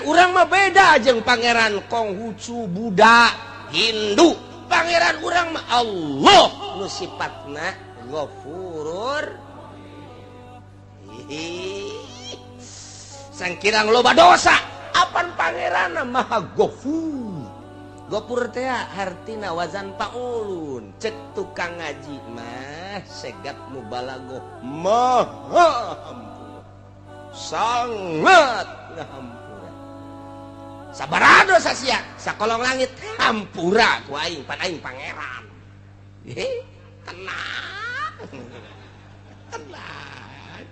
Urang mah beda jeung Pangeran Konghucu, Buddha, Hindu. Pangeran urang mah Allah nu sifatna Ghafurur. Sangkirang loba dosa, apan Pangeran Maha Ghafur. Ghafur teh hartina wazan paulun. Cek tukang ngaji mah segat mubalaghah maha hampura. Sangat ngahampura. Sabaraha dosa sia sakolong langit hampura ku aing, pan aing pangeran. Tenang. Tenang.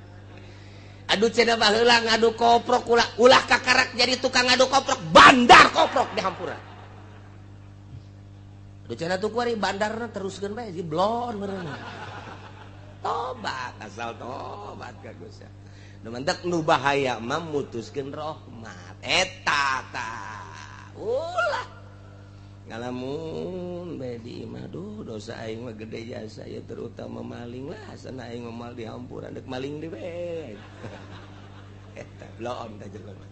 Aduh cenah baheula ngadu koprok ulah ulah kakarak jadi tukang ngadu koprok, bandar koprok dihampura. Aduh cenah tuh kuari bandarna teruskeun bae jadi blon meureun. Tobat asal tobat ka Gusti. Nu mantak nu bahaya mah mutuskeun rahmat. Eta tah ulah ngalamun bae di imah, duh dosa aing mah gede jasa ya, terutama maling lah, asana aing mah mal dihampura deuk maling deui bae. Eta blon tah jelema.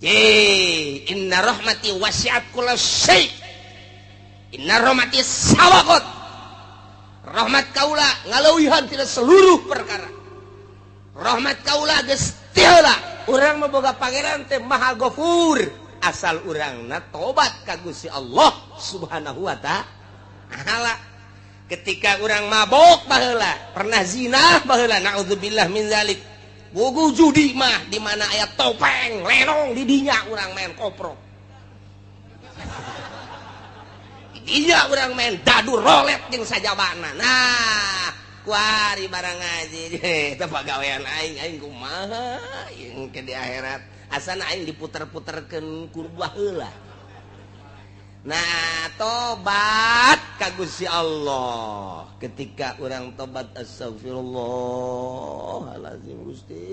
Ye, inna rahmati wasi'at kulla syai. Inna rahmati sabaqat. Rahmat kaula ngaleuwihan tina seluruh perkara. Rahmat kaula geus tiheula. Urang mah boga pangeran teh Maha Ghafur. Asal urangna tobat ka Gusti Allah Subhanahu wa ta'ala. Ketika urang mabok baheula, pernah zina baheula, naudzubillah min zalik. Bogo judi mah di mana aya topeng, lenong di dinya urang main koprok. Di dinya urang main dadu rolet jeung sajabana. Nah, kuari barang ngaji eta pagawean aing, aing kumaha jeung ke di akhirat. Asana aing diputer-puterkeun ku baheula. Nah, tobat ka Gusti Allah. Ketika urang tobat astagfirullahalazim Gusti,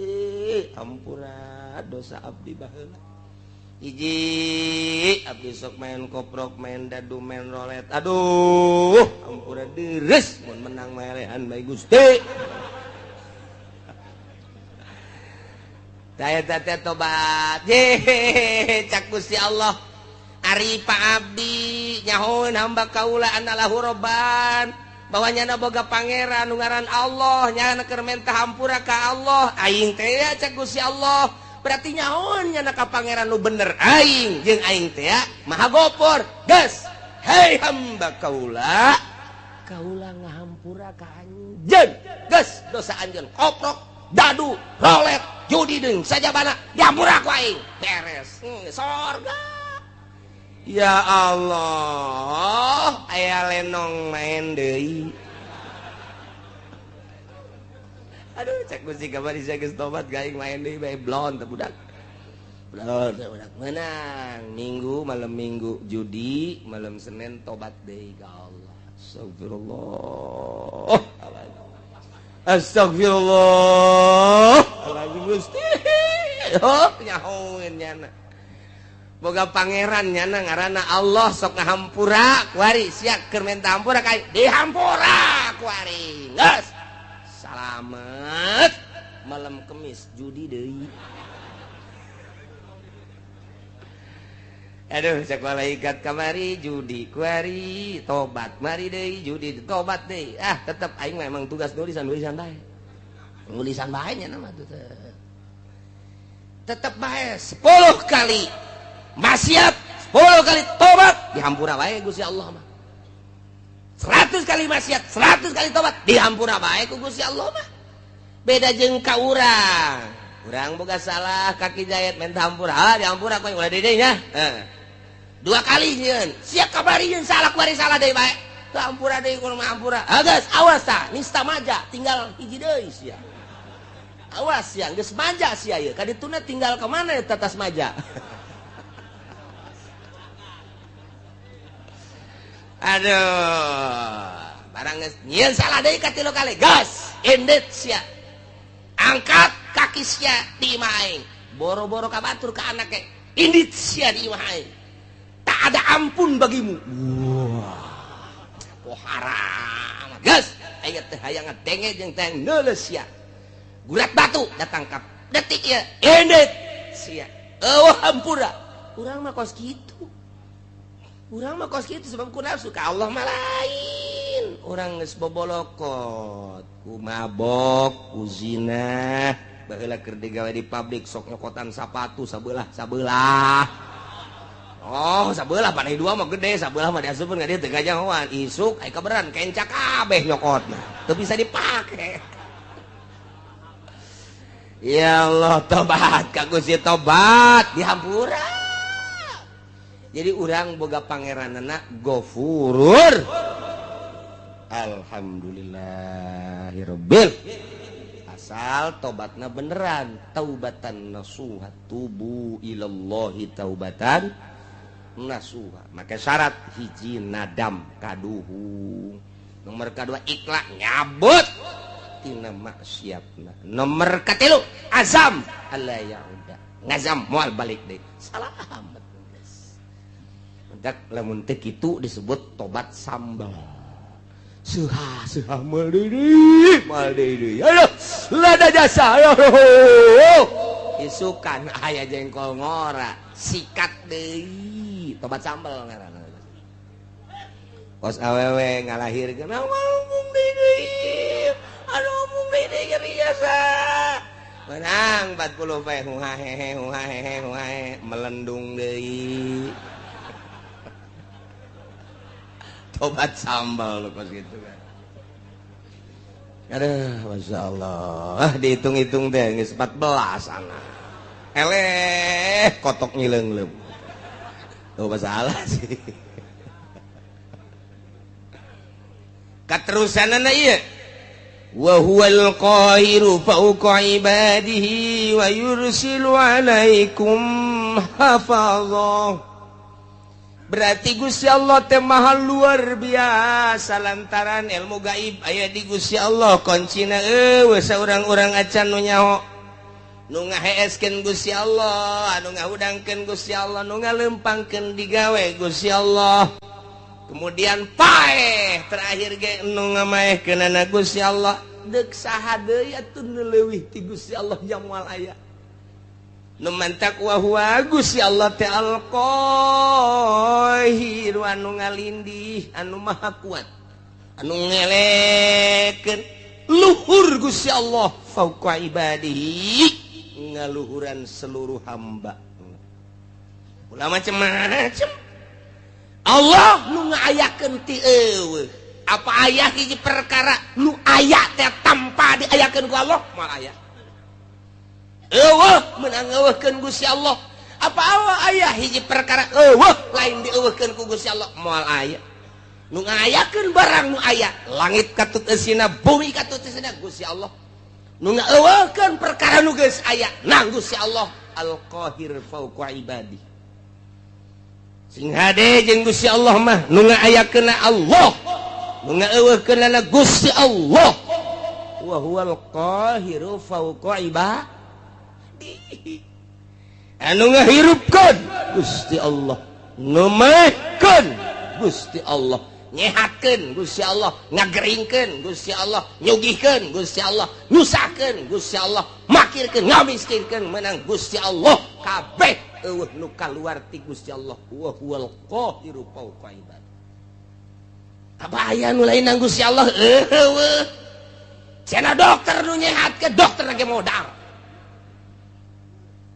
ampura dosa abdi baheula. Hiji, abdi sok main koprok, main dadu, main rolet. Aduh, ampura deres mun menang melehan bae Gusti. Tah eta teh tobat. Ye, cak Gusti Allah. Ari Pak Abdi nyahoeun hamba kaula anallahu robban, bahwa nyana boga pangeran nu ngaran Allah, nyana keur menta hampura ka Allah. Aing teh ya cak Gusti Allah, berarti nyahoeun nyana ka pangeran nu bener aing jeung aing teh ya Maha Ghafur. Geus, hei hamba kaula, kaula ngahampura ka anjeun. Geus dosa anjeun koprok, dadu, rolet, judi deung sajabana dihampura ku aing. Beres. Sorga. Ya Allah, aya lenong main deui. Aduh, cek Gusti kamari sia geus tobat gaing main deui bae blon teh budak. Blon teh budak menang. Minggu malam Minggu judi, malam Senin tobat deui ka Allah. Astagfirullah. Astagfirullah. Alazim Gusti. Oh, nyahoeun nyana. Boga pangeran nyana ngaranna Allah sok ngahampura kuari sia keur menta hampura ka dihampura kuari. Geus. Salamet malam Kemis judi deui. Aduh cek malaikat kamari judi kuari tobat mari deui judi tobat deui. Ah tetep aing memang tugas nulisan-nulisan bae. Nulisan bae nya mah tuh. Tetep bae 10 kali maksiat, 10 kali tobat dihampura bae Gusti Allah mah. 100 kali maksiat, 100 kali tobat dihampura bae ku Gusti Allah mah. Beda jeung ka urang. Urang boga salah kaki jayat menta hampura, ah dihampura ku ulah deui nya. Heeh. 2 kali nyieun, sia kabari nyeun salah kuari salah deui bae. Teu hampura deui kudu hampura. Ah geus awas tah, nista maja tinggal hiji deui sia. Awas sia geus maja sia ieu, ka dituna tinggal ka mana eta tas maja. Aduh, barang geus nyieun salah deui ka 3 kali. Gas, endet sia. Angkat kaki sia di imah aing. Boro-boro ka batur ka anake. Indit sia di imah aing. Tak ada ampun bagimu. Wah. Oh haram. Gas, aing teh hayang ngadenge jeung teh neuleus sia. Gurat batu datang ka detik ieu. Indit. sia. Eueuh hampura. Urang mah kos kitu. Urang mah kos kitu sebab ku nafsu ka Allah mah lain. Urang geus bobolokot, ku mabok, ku zina. Baheula keur digawe di pabrik sok nyokotan sapatu sabelah-sabelah. Oh, sabelah panai dua mah gede, sabelah mah diasupkeun ka dieu teu gajahoan. Isuk aya kaberan kenca kabeh nyokotna. Teu bisa dipake. Ya Allah, tobat ka Gusti, tobat dihampura. Jadi urang boga pangeranana Gofurur. Alhamdulillahirabbil. Asal tobatna beneran, taubatan nasuha, tubu ilallahi taubatan nasuha. Maka syarat hiji nadam kaduhung, nomor kedua ikhlas nyabut tina maksiatna, nomor katilu azam alla yauda, ngazam moal balik deui. Salamet geus. Mendak lamun teu kitu disebut tobat sambal. Suha suha moal deui. Aduh, lada jasa. Aduh. Isukan aya jengkol ngora, sikat deui. Tobat sambal ngaranna. Kos awewe ngalahirkeun mung deui. Aduh mung deui nyeri jasa. Menang 40 pe huhahehe huhahehe huhahe melendung deui. Tobat sambal kos gitu kan. Aduh, Masya Allah. Dihitung-hitung deh, geus 14 anak. Eleh, kotok nyileung-leung. Tuh masalah sih. Katerusanana ieu. Wa huwal qahiru fawqa ibadihi wa yursilu alaikum hafazah. Berarti Gusti Allah teh maha luar biasa lantaran ilmu gaib aya di Gusti Allah, kuncina eueuh saurang-urang acan nu nyaho. Nu ngaheeskeun Gusti Allah, anu ngahudangkeun Gusti Allah, nu ngalempangkeun digawe Gusti Allah. Kemudian paeh terakhir ge nu ngamaehkeunana Gusti Allah. Deuk saha deui atuh nu leuwih ti Gusti Allah yang moal aya. Nu mantak wa huwa Gusti Allah teh al-Qahir, anu ngalindih, anu maha kuat, anu ngelekeun luhur Gusti Allah fauqa ibadihi, ngaluhuran seluruh hamba. Ulah macem-macem Allah nu ngaayakeun ti eueuh. Apa aya hiji perkara nu aya teh tanpa diayakeun ku Allah moal aya. Eueuh meunang eueuhkeun Gusti Allah. Apa Allah aya hiji perkara eueuh lain dieueuhkeun ku Gusti Allah moal aya. Nu ngayakeun barang nu aya, langit katut eusina, bumi katut eusina Gusti Allah. Nu ngaeueuhkeun perkara nu geus aya nang Gusti Allah Al-Qahir fauqa ibadi. Sing hade jeung Gusti Allah mah nu ngaayakeunna Allah, nu ngaeueuhkeunna Gusti Allah. Wa huwal qahiru fauqa ibadi. Anu ngahirupkeun Gusti Allah, nu maehkeun Gusti Allah, nyehatkeun Gusti Allah, ngageringkeun Gusti Allah, nyugihkeun Gusti Allah, nyusahkeun Gusti Allah, makirkeun, ngamiskinkeun menang Gusti Allah. Kabeh eueuh nu kaluar ti Gusti Allah. Wa huwal qahiru fauqa ibad. Apa aya nu lain nang Gusti Allah? Eueuh. Cenah dokter nu nyehatkeun, dokter ge modal.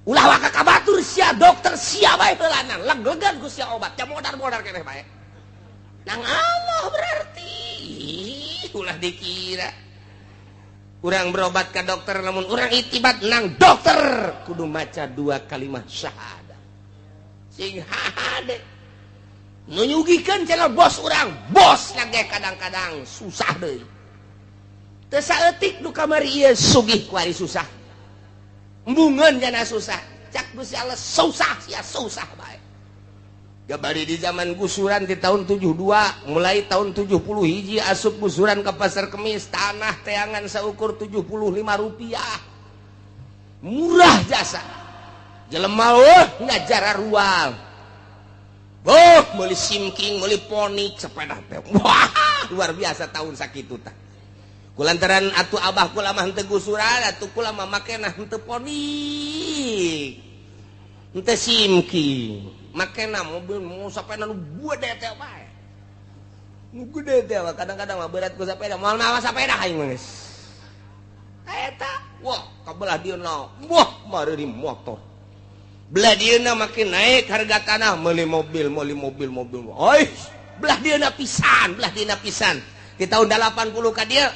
Ulah waka kabatur sia dokter sia bae heulana, leg-legan ku sia obat, ja modar-modar keneh bae. Nang Allah berarti ulah dikira. Urang berobat ka dokter lamun urang itibat nang dokter kudu maca dua kalimat syahadah. Sing hade. Nu nyugihkeun cenah bos urang, bos lagi kadang-kadang susah deui. Teu saeutik nu kamari ieu sugih kuari susah. Embungeun jana susah, cak Gusti Allah susah sia susah bae. Gabari di zaman gusuran di tahun 72, mulai tahun 70 hiji asup gusuran ke Pasar Kemis, tanah teangan seukur 75 rupiah. Murah jasa. Jelema eueuh ngajara rual. Oh, meuli simking, meuli ponik sepeda teh. Wah, luar biasa tahun sakitu tah. Kulantaran atuh abah kula mah henteu gusuran, atuh kula mah makena henteu ponik. Henteu simking. Makena mobil mau sapeda nu gede teh bae. Nu gede teh kadang-kadang mah berat ku sapeda, moal mawa sapeda aing mah geus. Eta, wah kabelah dieuna, wah mareuri motor. Belah dieuna makin naik harga tanah, meuli mobil, meuli mobil, mobil. Oi, belah dieuna pisan, belah dieuna pisan. Di tahun 80 ka dieu,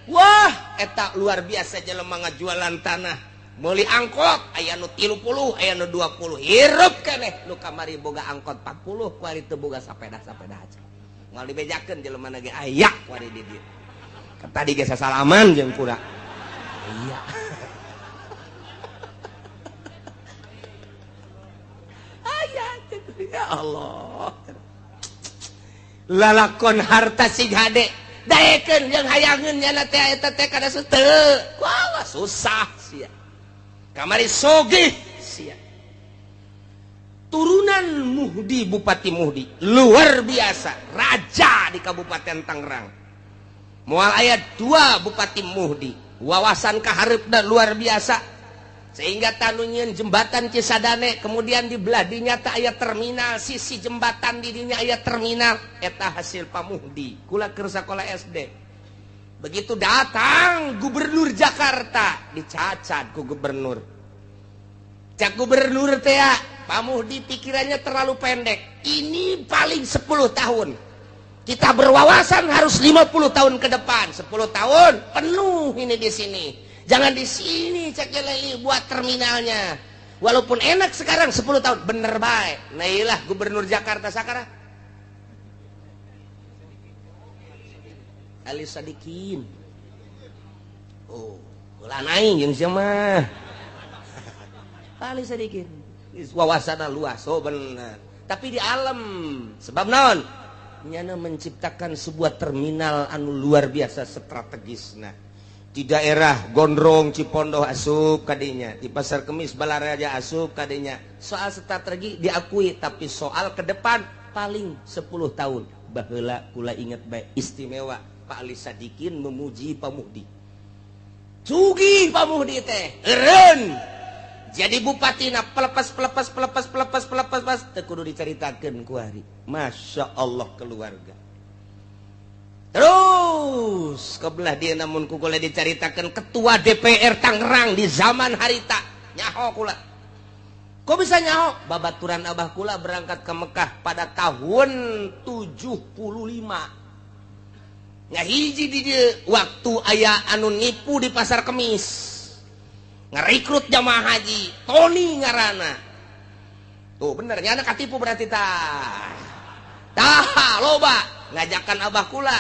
wah eta luar biasa jelema ngajualan tanah. Meuli angkot aya nu 30, aya nu 20. Hirup keneh nu kamari boga angkot 40, kuari teu boga sapeda-sapeda aja. Moal dibejakeun jelema na ge aya kuari di dieu. Tadi ge sasalaman jeung kura. Iya. Aya ya Allah. Lalakon harta sing hade daekeun jeung hayangeun nyana teh eta teh kada teu. Wah susah sia. Kamari sogih sia. Turunan Muhdi, Bupati Muhdi luar biasa, raja di Kabupaten Tangerang. Moal aya 2 Bupati Muhdi, wawasan kahareupna luar biasa sehingga tanu nyieun jembatan Cisadane, kemudian di belah dinya teh aya terminal, sisi jembatan di dinya aya terminal, eta hasil Pak Muhdi. Kula keur sakola SD. Begitu datang gubernur Jakarta, dicacat ku gubernur. Cak gubernur teh, Pak Muhdi pikirannya terlalu pendek. Ini paling 10 tahun. Kita berwawasan harus 50 tahun ke depan. 10 tahun penuh ini di sini. Jangan di sini cak jelei buat terminalnya. Walaupun enak sekarang 10 tahun, bener baik. Nah ilah gubernur Jakarta sekarang. Ali Sadikin. Oh, ulah aing jeung sia mah. Ali Sadikin. Wawasanna luas, oh bener. Tapi di alam, sebab naon? Nyana menciptakan sebuah terminal anu luar biasa strategisna. Di daerah Gondrong, Cipondoh asup kadinya, di Pasar Kemis Balaraja asup kadinya. Soal strategi diakui, tapi soal ke depan paling 10 tahun. Baheula kula inget bae istimewa Pak Ali Sadikin memuji Pak Muhdi. Sugih Pak Muhdi teh, eureun. Jadi bupatina pelepas pelepas pelepas pelepas pelepas pas teu kudu dicaritakeun ku hari. Masya Allah keluarga. Terus kebelah dia namun ku kula dicaritakeun ketua DPR Tangerang di zaman harita nyaho kula. Kok bisa nyaho? Babaturan abah kula berangkat ke Mekah pada tahun 75. Ngahiji di dieu waktu aya anu nipu di Pasar Kemis. Ngerekrut jamaah haji, Tony ngarana. Tuh bener nyana katipu berarti tah. Tah loba ngajakan abah kula.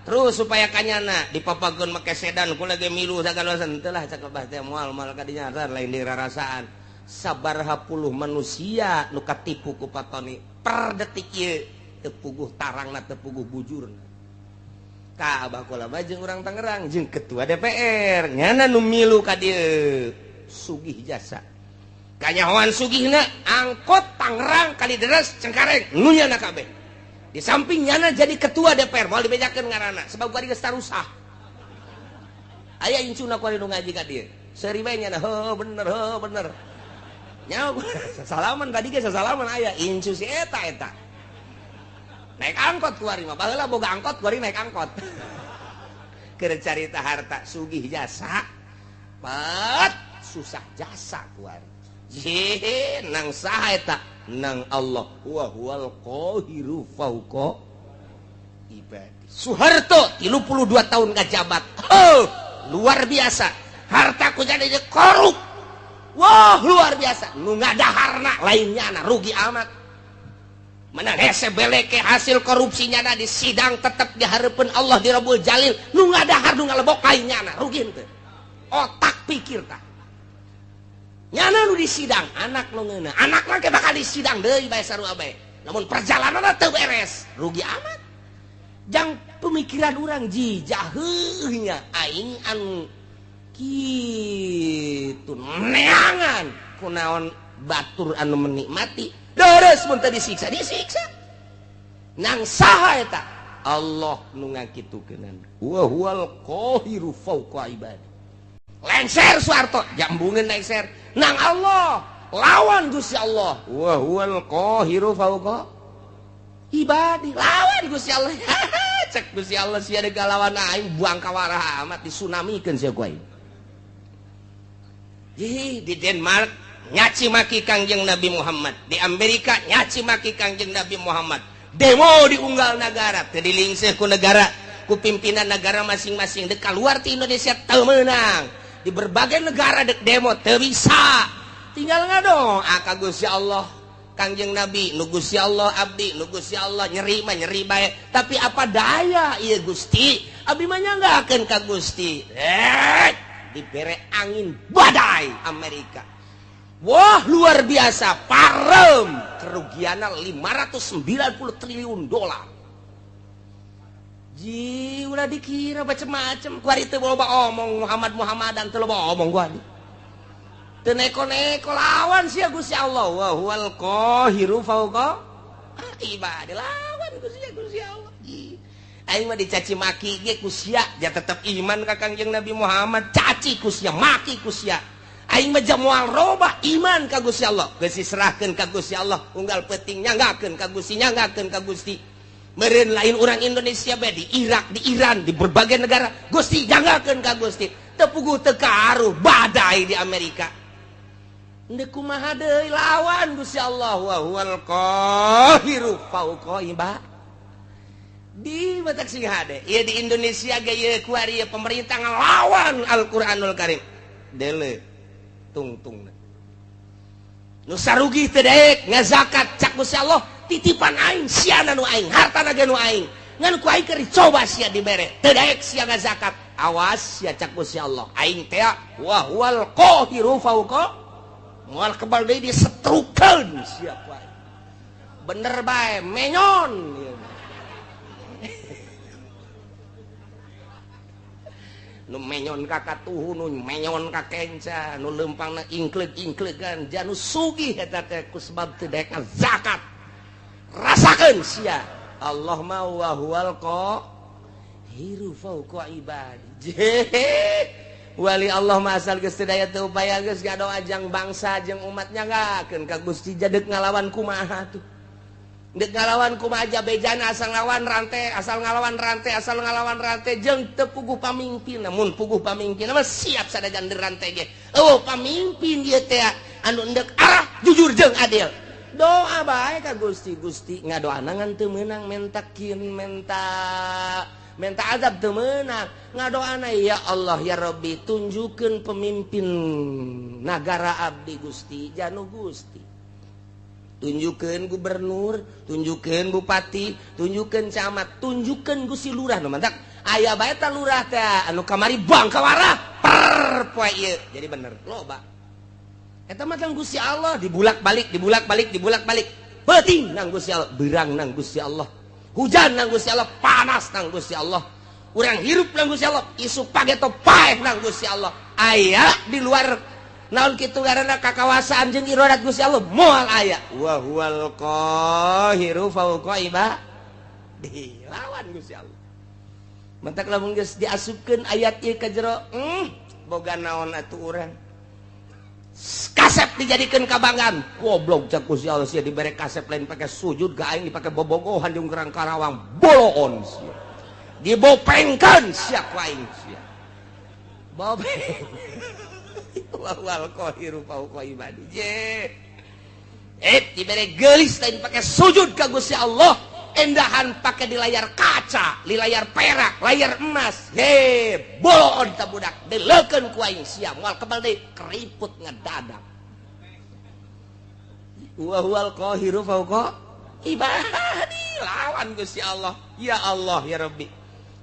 Terus supaya kanyana dipapageun make sedan kula ge milu sagalosan teu lah cak abah teh moal moal kadinya lain dirarasaan. Sabaraha puluh manusia nu katipu ku Pak Tony per detik ieu teu puguh tarangna teu puguh bujurna. Ka abah kula mah jeung urang Tangerang jeung ketua DPR nyana nu milu ka dieu sugih jasa. Kanyahoan sugihna angkot Tangerang Kalideres Cengkareng nu nyana kabeh. Di samping nyana jadi ketua DPR moal dibejakeun ngaranna sebab kuari geus tarusah. Aya incuna kuari nu ngaji ka dieu. Seuri bae nyana heuh bener heuh bener. Nyaho sasalaman tadi ge sasalaman aya incu si eta eta. Naik angkot kuari mah baheula boga angkot kuari naik angkot. Keur carita harta sugih jasa pat susah jasa kuari. Jih nang saha eta nang Allah wa huwal qahiru fauqa ibadi. Soeharto 32 tahun ngajabat. Oh, luar biasa. Harta ku jadi korup. Wah, luar biasa. Nu ngadaharna lainnya na rugi amat. Menang hese beleke hasil korupsinya na di sidang tetep dihareupeun Allah di Rabbul Jalil. Nu ngadahar nu ngalebok lainnya na rugi henteu. Otak pikir tah. Nyana nu di sidang anak nu ngeunah. Anak mah ke bakal di sidang deui bae sarua bae. Namun perjalananna teu beres, rugi amat. Jang pemikiran urang ji jaheuhnya aing anu kitu neangan kunaon batur anu menikmati deres mun teu disiksa disiksa. Nang saha eta? Allah nu ngakitukeunana. Wa huwal qahiru fauqa ibadi. Lengser Soeharto jambungeun lengser nang Allah Lawan Gusti Allah. Wa huwal qahiru fawqa ibadi. Lawan Gusti Allah. Cek Gusti Allah sia deuk lawan aing buang kawarah amat disunamikeun sia ku aing. Ih, di Denmark nyaci maki Kangjeng Nabi Muhammad, di Amerika nyaci maki Kangjeng Nabi Muhammad. Demo di unggal negara, teu dilingseuh ku negara, ku pimpinan negara masing-masing. Dek keluar ti Indonesia teu meunang. Di berbagai negara dek demo teu bisa. Tinggal ngadoa ka Gusti Allah. Kangjeng Nabi nu Gusti Allah abdi nu Gusti Allah nyeri mah nyeri bae, tapi apa daya ieu Gusti, abdi mah nyanggakeun ka Gusti. Dibere angin badai Amerika. Wah, luar biasa, parem kerugianna 590 triliun dolar. Ji ulah dikira macem-macem, kuari teu loba omong Muhammad Muhammadan teu loba omong kuari. Teu neko-neko lawan sia Gusti Allah. Wa huwal qahiru fawqa ibadi. Lawan Gusti Allah. Aing mah dicaci maki ge ku sia, ja tetep iman ka Kangjeng Nabi Muhammad. Caci ku sia, maki ku sia. Aing mah moal robah iman ka Gusti Allah. Geus diserahkeun ka Gusti Allah, unggal peuting nyanggakeun ka Gusti, nyanggakeun ka Gusti. Meureun lain urang Indonesia bae, di Irak, di Iran, di berbagai negara, Gusti nyanggakeun ka Gusti. Teu puguh teu karuh badai di Amerika. Ndek kumaha deui lawan Gusti Allah. Wa huwal qahiru fawqa ibadi. Di batak sing hade. Ieu di Indonesia ge ieu kuari pemerintah ngalawan Al-Qur'anul Karim. Dele tungtungna. Nu sarugi teu daek ngazakat cak Gusti Allah, titipan aing siana nu aing, hartana ge nu aing. Ngan ku aing keur dicoba sia dibere, teu daek sia ngazakat. Awas sia cak Gusti Allah. Aing teh wa huwal qahiru fawqa moal kebal deui disetrukeun sia ku aing. Bener bae menyon. Nu menyon ka katuhu, nu menyon ka kenca, nu leumpangna ingkleug-ingklegan, janu sugih eta teh ku sebab teu daek zakat. Rasakeun sia. Allah ma wa huwal qahiru fawqa ibadi. Wali Allah mah asal geus teu daya teu upaya geus ngadoa jang bangsa jeung umat nyanggakeun ka Gusti jadek ngalawan kumaha tuh. Dek ngalawan kumaha aja bejana asal ngalawan rantai, asal ngalawan rantai, asal ngalawan rantai jeung teu puguh pamimpin. Namun puguh pamimpin mah siap sadajan rantai ge. Eueuh pamimpin ieu teh anu endek arah jujur jeung adil. Doa bae ka Gusti, Gusti ngadoana ngan teu meunang mentakin menta azab teu meunang. Ngadoana ya Allah ya Rabbi tunjukkeun pemimpin nagara abdi Gusti, janu Gusti. Tunjukkeun gubernur, tunjukkeun bupati, tunjukkeun camat, tunjukkeun Gusti lurah. Nu mantak aya bae ta lurah teh anu kamari bang kawarah per poe ieu. Jadi bener loba. Eta mah tang Gusti Allah dibulak-balik, dibulak-balik, dibulak-balik. Peuting nang Gusti Allah, beurang nang Gusti Allah. Hujan nang Gusti Allah, panas nang Gusti Allah. Urang hirup nang Gusti Allah, isuk pageto paeh nang Gusti Allah. Aya di luar naon kitu ngaranna kakawasaan jeung iradat Gusti Allah moal aya. Wa huwal qahiru fawqa ibadi. Lawan Gusti Allah. Mantak lamun geus diasupkeun ayat ieu ka jero, boga naon atuh urang. Kasep dijadikeun kabanggaan. Goblok cak Gusti Allah sia dibere kasep lain pake sujud ka aing dipake bobogohan jeung kerang Karawang boloon sia. Dibopengkeun sia ku aing sia. Bopeng. Wal qahiru fawqa ibadi. Dibere geulis lain pake sujud ka Gusti Allah, endahan pake di layar kaca, di layar perak, layar emas. He, boloon ta budak, deleukeun ku aing sia, moal kebal deui keriput ngedadak. Wa huwal qahiru fawqa ibadi. Lawan Gusti Allah. Ya Allah ya Rabbi.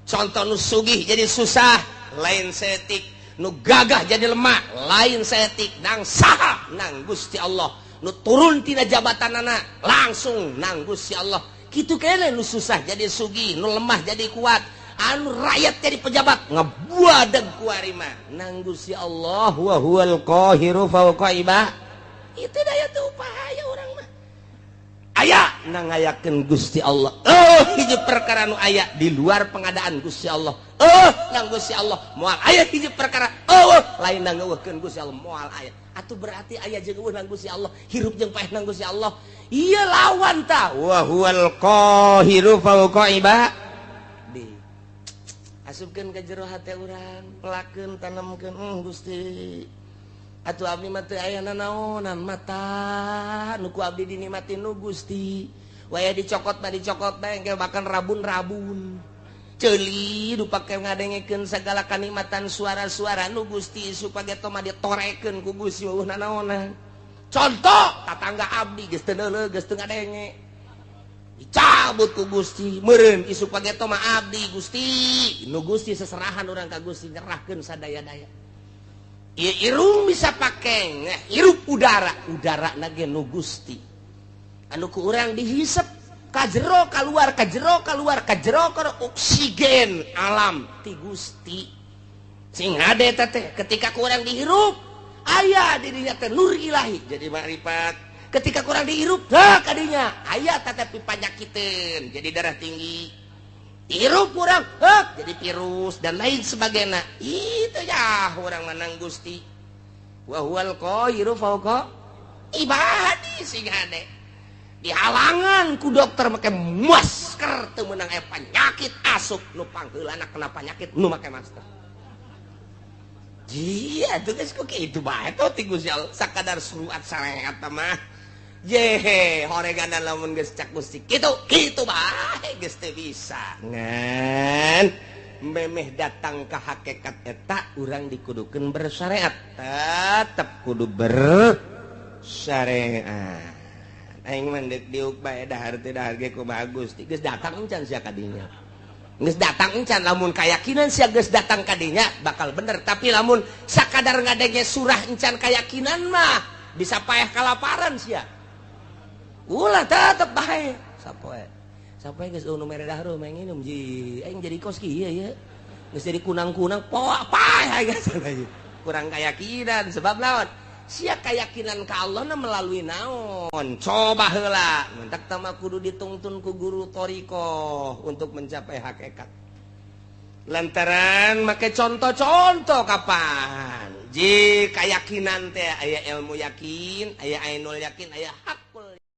Contoh nu sugih jadi susah, lain setik. Nu gagah jadi lemah, lain setik. Nang saha nang Gusti Allah. Nu turun tina jabatanana langsung nang Gusti Allah. Kitu kene nu susah jadi sugih, nu lemah jadi kuat, anu rakyat jadi pejabat ngebuadeg ku arima nang Gusti Allah. Wa huwal qahiru fawqa ibadi. Itu daya teu upaya urang mah. Aya nang ngayakeun Gusti Allah. Oh, hiji perkara nu aya di luar pengadaan Gusti Allah. Oh, nang Gusti Allah moal aya hiji perkara. Oh, lain nang ngeuweuhkeun Gusti Allah moal aya. Atuh berarti aya jeung eueuh nang Gusti Allah, hirup jeung paeh nang Gusti Allah. Ieu lawan ta. Wa huwal qahiru fawqa ibadi. Asupkeun ka jero hate urang, pelakeun tanemkeun Gusti. Atuh abdi mah teu aya nanaonan mata nu ku abdi dinikmati nu Gusti. Waya dicokot mah dicokot bae engke bahkan rabun-rabun. Ceuli nu pake ngadengekeun sagala kanikmatan suara-suara nu Gusti supageto mah ditorekeun ku Gusti eueuh nanaonan. Contoh tatangga abdi geus teu neuleuh geus teu ngadenge. Dicabut ku Gusti meureun isuk pageto mah abdi Gusti. Nu Gusti seserahan urang ka Gusti nyerahkeun sadaya-daya. Ieu irung bisa pake hirup udara, udara na ge nu Gusti. Anu ku urang dihisep kajero keluar kajero keluar kajero keluar oksigen alam ti Gusti sing hade teh ketika kurang dihirup aya dirinya teh nur ilahi jadi makrifat. Ketika kurang dihirup tah kadinya aya tetapi panyakiteun jadi darah tinggi, hirup kurang hek jadi virus dan lain sebagainya. Itu ya urang menang Gusti wa huwal qahiru fawqa ibadi sing hade. Dihalangan ku dokter make masker teu meunang aya penyakit asup nu pangheulana kena penyakit nu make masker. Jia tuh geus ku kitu bae tuh ti Gusti Allah sakadar surat sareat mah. Yehe horeganan lamun geus cak Gusti kitu kitu bae geus teu bisa. Ngan memeh datang ka hakikat eta urang dikudukeun bersyariat, tetep kudu bersyariat. Aing mah deuk diuk bae dahar teh dahar ge kumaha Gusti geus datang encan sia ka dinya. Geus datang encan lamun kayakinan sia geus datang ka dinya bakal bener, tapi lamun sakadar ngadenge surah encan kayakinan mah bisa paeh kalaparan sia. Ulah tetep bae sapoe. Sapoe geus nu mere dahar mah nginum ji aing jadi kos kieu ye. Geus jadi kunang-kunang poa paeh geus. Kurang kayakinan sebab lawan sia keyakinan ka Allah na melalui naon coba heula mentak tama kudu ditungtun ku guru thoriqoh untuk mencapai hakikat lantaran make contoh-contoh kapan ji keyakinan teh aya ilmu yakin aya ainul yakin aya hak